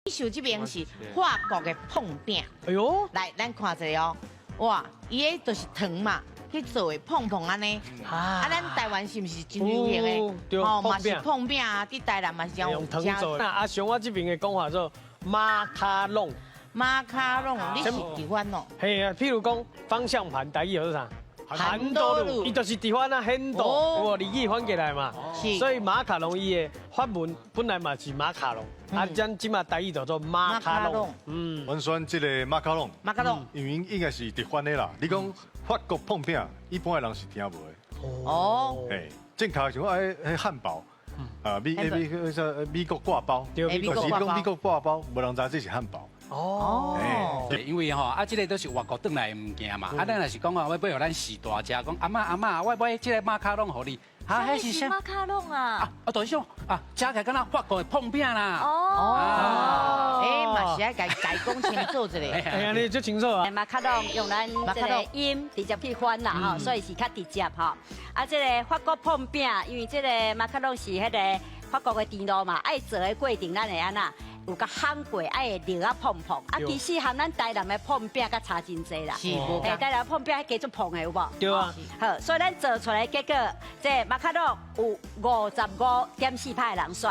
手這邊是法國的膨餅。哎喲，來，咱看一下哦，哇，伊彼就是糖嘛，去做的膨膨按呢。啊，咱台灣是毋是真流行的？對，哦，嘛是膨餅啊，佇台南嘛是用糖做的。那阿雄，我這邊的講法做馬卡龍。馬卡龍，你是直翻哦？嘿啊，譬如講方向盤，台語叫做啥？ハンドル，伊就是直翻啊，handle，有無？日語翻過來嘛。所以馬卡龍伊的法文本來嘛是馬卡龍，啊，咱這馬台語就做馬卡龍。嗯，阮選這个馬卡龍，馬卡龍，因為應該是直翻的啦。你講法國膨餅，一般的人是聽無的。嘿，正確像講哎，彼漢堡，啊，美國掛包，對，美國掛包，美國掛包，無人知這是漢堡。哦，因為吼啊，這个都是外國轉來的物件嘛。啊，咱若是講啊，欲買予咱序大食，講阿嬤阿嬤，我買這个馬卡龍予你。啊，彼是馬卡龍啊！啊，就是講啊，食起來敢若法國的膨餅啦。哦，欸，嘛是愛共講清楚一下。哎呀，你足清楚啊。馬卡龍用咱這个音直接去翻啦吼，所以是較直接吼。啊，這个法國膨餅，因為這个馬卡龍是彼个法國的甜露嘛，愛做的過程，咱會按怎？有共烘過，愛會熱啊膨膨。啊，其實和咱台南的膨餅閣差真濟啦。是，無欸，台南膨餅彼加足膨的有無？對啊。好，所以咱做出來結果，這馬卡龍有55.4%的人選。